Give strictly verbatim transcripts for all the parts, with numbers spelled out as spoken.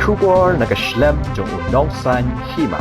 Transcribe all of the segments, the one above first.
Khubor na ka shlem jong u Nongsaiñ Hima.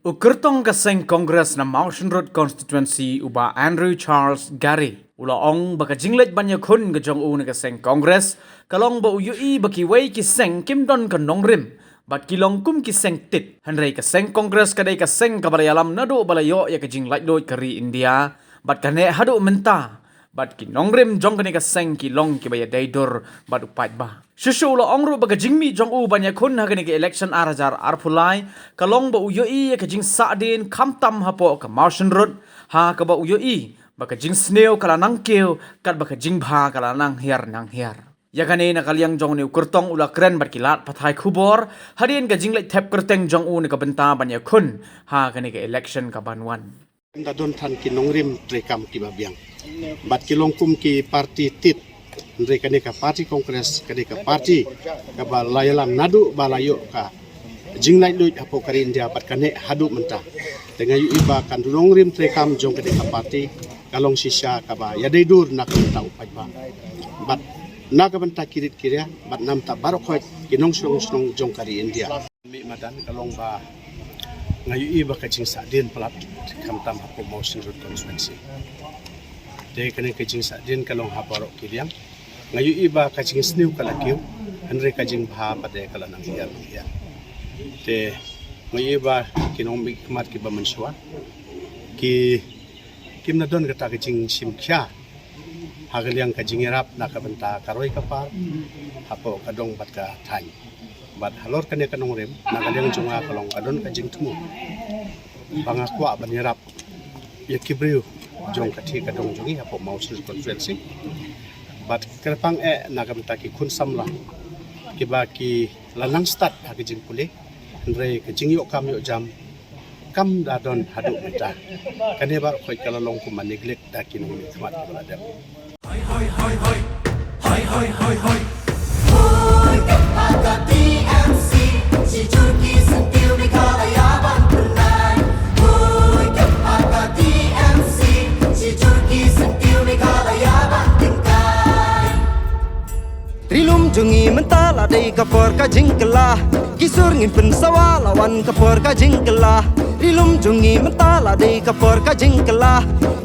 U kyrtong ka seng Congress na Mawshynrut Constituency, u Bah Andrew Charles Gary, u la ong ba ka jingleit ban ïakhun ka jong u na ka seng Congress ka long ba u ïohi ba kiwei ki seng kim don ka nongrim bad ki long kum ki seng tit. Hynrei ka seng Congress ka dei ka seng kaba la ïalam naduh ba la ïoh ïa ka jinglaitluid ka ri India bad ka neh haduh mynta. Bad ki nongrim jong kane ka seng ki long kiba ïadei dur bad u paidbah. Shuh shuh u la ong ruh ba ka jingmih jong u ban ïakhun ha kane ka election ar hajar arphew lai ka long ba u ïohi ïa ka jingsahdien khamtam hapoh ka Mawshynrut, ha kaba u ïohi ba ka jingsniew ka la nang kiew katba ka jingbha ka la nang hiar nang hiar. Ïa kane na ka liang jong une u kyrtong u la kren bad ki lad pathai khubor hadien ka jingleit thep kyrteng jong u na ka bynta ban ïakhun ha kane ka election kaban wan. Ynda don than ki nongrim treikam kiba biang bad ki long kum ki parti tit. Hynrei kane ka parti Congress ka dei ka parti kaba la ïalam naduh ba la ïoh ka jinglaitluid hapoh ka ri India bad ka neh haduh mynta. Te nga ïohi ba ka nongrim treikam jong kane ka parti ka long shisha kaba ïadei dur na ka bynta u paidbah bad na ka bynta ki rit ki ria bad na bynta baroh khoit ki nongshong shnong jong ka ri India. Mih madan ka long ba nga ïohi ba ka jingsahdien palat khamtam hapoh Mawshynrut Constituency. Te kane ka jingsahdien ka long ha baroh ki liang. Nga ïohi ba ka jingsniew ka la kiew, hynrei ka jingbha pat de ka la nang hiar nang hiar. Te nga ïohi ba ki nongmihkhmat kiba mynshuwa ki kim da don kata ka jingshim khia ha ka liang ka jingïarap na ka bynta ka roi ka par hapoh ka dong bad ka thaiñ. Bad halor kane ka nongrim na ka liang jong nga ka long ka don ka jingthmu ba nga kwah ban ïarap ïa ki briew jong ka thie ka dong jong ngi hapoh Mawshynrut Constituency. Bad kyrpang eh na ka bynta ki khun samla kiba ki la nang stad ha ka jingpule, hynrei ka jingïoh kam ïoh jam kam da don haduh mynta. Kane baroh khoit ka la long kum neglect da ki nongmihkhmat kiba la dep. Hoi, hoi, hoi, hoi. Hoi, hoi, hoi, hoi. Hoi, ka pa ka T M C, shi jur ki syntiew Meghalaya ban pynlait. Hoi, ka pa ka T M C, shi jur ki syntiew Meghalaya ban tyngkai. Ri lum jong ngi mynta la dei ka por ka jingkylla. Ki sur ngin pynsawa la wan ka por ka jingkylla. Ri lum jong ngi mynta la dei ka por ka jingkylla.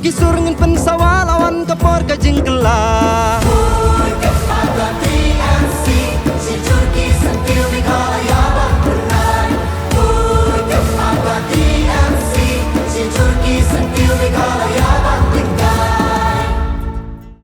Ki sur ngin pynsawa la wan ka por ka jingkylla.